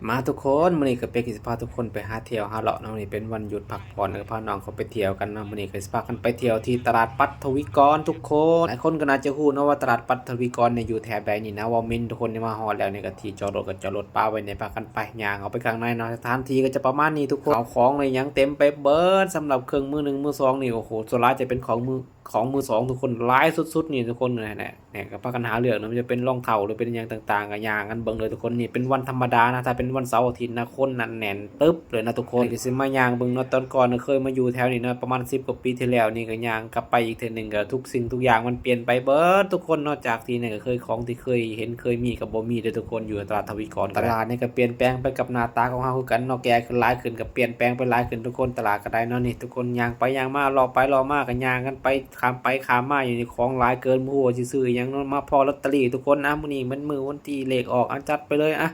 ມາທຸກຄົນ, ມື້ນີ້ກໍເປັກຊິພາທຸກຄົນໄປຫາທ່ຽວຫາເລາະເນາະ. ມື້ນີ້ເປັນວັນຢຸດພັກຜ່ອນ ກໍພານ້ອງເຂົາໄປທ່ຽວກັນເນາະ. ມື້ນີ້ກໍຊິພາກັນໄປທ່ຽວທີ່ຕະຫຼາດປັດທະວີກອນທຸກຄົນ. ຫຼາຍຄົນກໍໜ້າຈະຮູ້ເນາະວ່າຕະຫຼາດປັດທະວີກອນນີ້ຢູ່ແຖບໃດນີ້ນະ ເວົ້າມິນ. ທຸກຄົນທີ່ມາຮອດແລ້ວນີ້ກໍທີ່ຈອດລົດກໍຈອດລົດປະໄວ້ນີ້ ພາກັນໄປຍ່າງເຂົ້າໄປຂ້າງໃນເນາະ. ສະຖານທີ່ກໍຈະປະມານນີ້ທຸກຄົນ. ເຂົ້າຂອງນີ້ຫຍັງເຕັມໄປເບິດ ສຳລັບເຄື່ອງມືໜຶ່ງມືສອງນີ້ ໂອ້ໂຫ ສ່ວນຫຼາຍຈະເປັນຂອງມື ຂອງມືສອງທຸກຄົນ ຫຼາຍສຸດໆນີ້ທຸກຄົນ. ແຫຼະ ແຫຼະ ກໍພາກັນຫາເລືອກເນາະ ມັນຈະເປັນລອງເທ້າ ຫຼືເປັນຫຍັງຕ່າງໆ ກໍຍ່າງກັນເບິ່ງເລີຍທຸກຄົນ. ນີ້ເປັນວັນທຳມະດານະ, ຖ້າເປັນວັນເສົາອາທິດນະ ຄົນນັ້ນແໜ້ນຕຶບເລີຍນະທຸກຄົນ. ກໍຊິມາຍ່າງເບິ່ງເນາະ, ຕອນກ່ອນນະເຄີຍມາຢູ່ແຖວນີ້ເນາະ ປະມານສິບກວ່າປີທີ່ແລ້ວນີ້ ກໍຍ່າງກັບໄປອີກເທື່ອໜຶ່ງ ກໍທຸກສິ່ງທຸກຢ່າງມັນປ່ຽນໄປເບິດທຸກຄົນເນາະ. ຈາກທີ່ນັ້ນກໍເຄີຍ ຂອງທີ່ເຄີຍເຫັນເຄີຍມີກໍບໍ່ມີເດີທຸກຄົນ ຢູ່ຕະຫຼາດທະວີກອນ. ຕະຫຼາດນີ້ກໍປ່ຽນແປງໄປກັບໜ້າຕາຂອງເຮົາຄືກັນເນາະ, ແກ່ຂຶ້ນຫຼາຍຂຶ້ນ ກໍປ່ຽນແປງໄປຫຼາຍຂຶ້ນທຸກຄົນ. ຕະຫຼາດກໍໄດ້ເນາະ ນີ້ທຸກຄົນ ຍ່າງໄປຍ່າງມາ ເລາະໄປເລາະມາ ກໍຍ່າງກັນໄປ ຂ້າມໄປຂ້າມມາຢູ່ນີ້ ຂອງຫຼາຍເກີນ ບໍ່ຮູ້ວ່າຊິຊື້ອີ່ຫຍັງເນາະ. ມາພໍ້ລອດຕະລີ້ທຸກຄົນ. ອ່ະ ມື້ນີ້ແມ່ນມື້ວັນທີເລກອອກ ອ່ະ ຈັດໄປເລີຍ ອ່ະ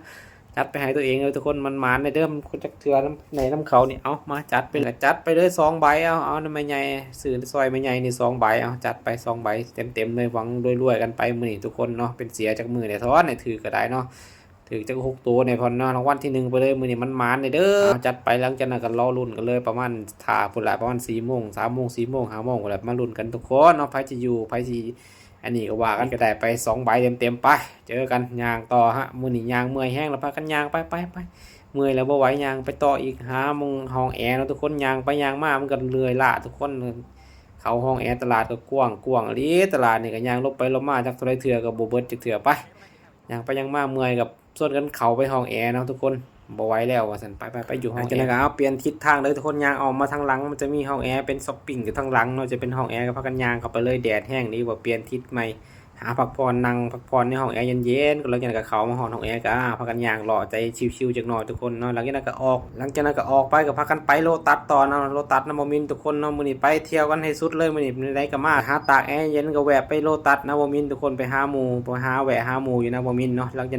ຈັດໄປໃຫ້ຕົວເອງເດີທຸກຄົນ. ມັນໝານແດ່ເດີ ຈັກເທື່ອນຳ ໃນນຳເຂົານີ້. ເອົາ ມາຈັດໄປ ຈັດໄປເລີຍສອງໃບ. ເອົາ ເອົານຳແມ່ໃຫຍ່ ຊື້ຊ່ອຍແມ່ໃຫຍ່ນີ້ສອງໃບ. ເອົາ ຈັດໄປສອງໃບເຕັມໆເລີຍ ຫວັງລວຍໆກັນໄປມື້ນີ້ທຸກຄົນເນາະ. ເປັນເສຍຈັກມື້ແດ່ທ້ອນ ໃຫ້ຖືກກໍໄດ້ເນາະ ຖືກຈັກຫົກໂຕແດ່ພອນເນາະ ລາງວັນທີໜຶ່ງໄປເລີຍມື້ນີ້ ມັນໝານແດ່ເດີ. ເອົາ ຈັດໄປ. ຫຼັງຈາກນັ້ນກໍລໍລຸ້ນກັນເລີຍ ປະມານຖ້າພຸ້ນລະ ປະມານສີ່ໂມງ ສາມໂມງ ສີ່ໂມງ ຫ້າໂມງພຸ້ນລະ ມາລຸ້ນກັນທຸກຄົນເນາະ ໃຜຈະຢູ່ ໃຜຊິ ອັນນີ້ກໍວ່າກັນ ກໍໄດ້ໄປສອງໃບເຕັມໆ. ໄປ ເຈີກັນ ຍ່າງຕໍ່ຮະ. ມື້ນີ້ຍ່າງເມື່ອຍແຮງລະ ພາກັນຍ່າງໄປ ໄປ ໄປ ເມື່ອຍແລ້ວບໍ່ໄຫວ ຍ່າງໄປຕໍ່ອີກ ຫາໝ່ອງຫ້ອງແອເນາະທຸກຄົນ. ຍ່າງໄປຍ່າງມາ ມັນກໍເມື່ອຍລ້າທຸກຄົນ. ເຂົ້າຫ້ອງແອ ຕະຫຼາດກໍກວ້າງ ກວ້າງອີ່ຫຼີ. ຕະຫຼາດນີ້ກໍຍ່າງຫຼົບໄປຫຼົບມາ ຈັກເທົ່າໃດເທື່ອກໍບໍ່ເບິດຈັກເທື່ອ. ໄປ ຍ່າງໄປຍ່າງມາເມື່ອຍ ກໍຊວນກັນເຂົ້າໄປຫ້ອງແອເນາະທຸກຄົນ. ບໍ່ໄຫວແລ້ວວ່າຊັ້ນ ໄປໆໆ ຢູ່ຫ້ອງແອ. ຫຼັງຈາກນັ້ນກໍ ເອົາ ປ່ຽນທິດທາງເດີທຸກຄົນ ຍ່າງອອກມາທາງຫຼັງ ມັນຈະມີຫ້ອງແອເປັນຊັອບປິງຢູ່ທາງຫຼັງເນາະ ຈະເປັນຫ້ອງແອ ກໍພາກັນຍ່າງເຂົ້າໄປເລີຍ. ແດດແຮງດີ ວ່າປ່ຽນທິດໃໝ່ ຫາພັກຜ່ອນ ນັ່ງພັກຜ່ອນໃນຫ້ອງແອເຢັນໆ. ກໍຫຼັງຈາກນັ້ນກໍເຂົ້າມາຮອດຫ້ອງແອ ກໍ ອ່າ ພາກັນຍ່າງເລາະໃຈຊິວໆຈັກໜ້ອຍທຸກຄົນເນາະ. ຫຼັງຈາກນັ້ນກໍອອກ ຫຼັງຈາກນັ້ນກໍອອກໄປ ກໍພາກັນໄປໂລຕັດຕໍ່ເນາະ ໂລຕັດນະວະມິນທຸກຄົນເນາະ. ມື້ນີ້ໄປທ່ຽວກັນໃຫ້ສຸດເລີຍ ມື້ນີ້ ມື້ໃດກໍມາຫາຕາກແອເຢັນ ກໍແວະໄປໂລຕັດນະວະມິນທຸກຄົນ ໄປຫາໝູ່ ໄປຫາ ແວະຫາໝູ່ຢູ່ນະວະມິນເນາະ. ຫຼັງຈາກນັ້ນ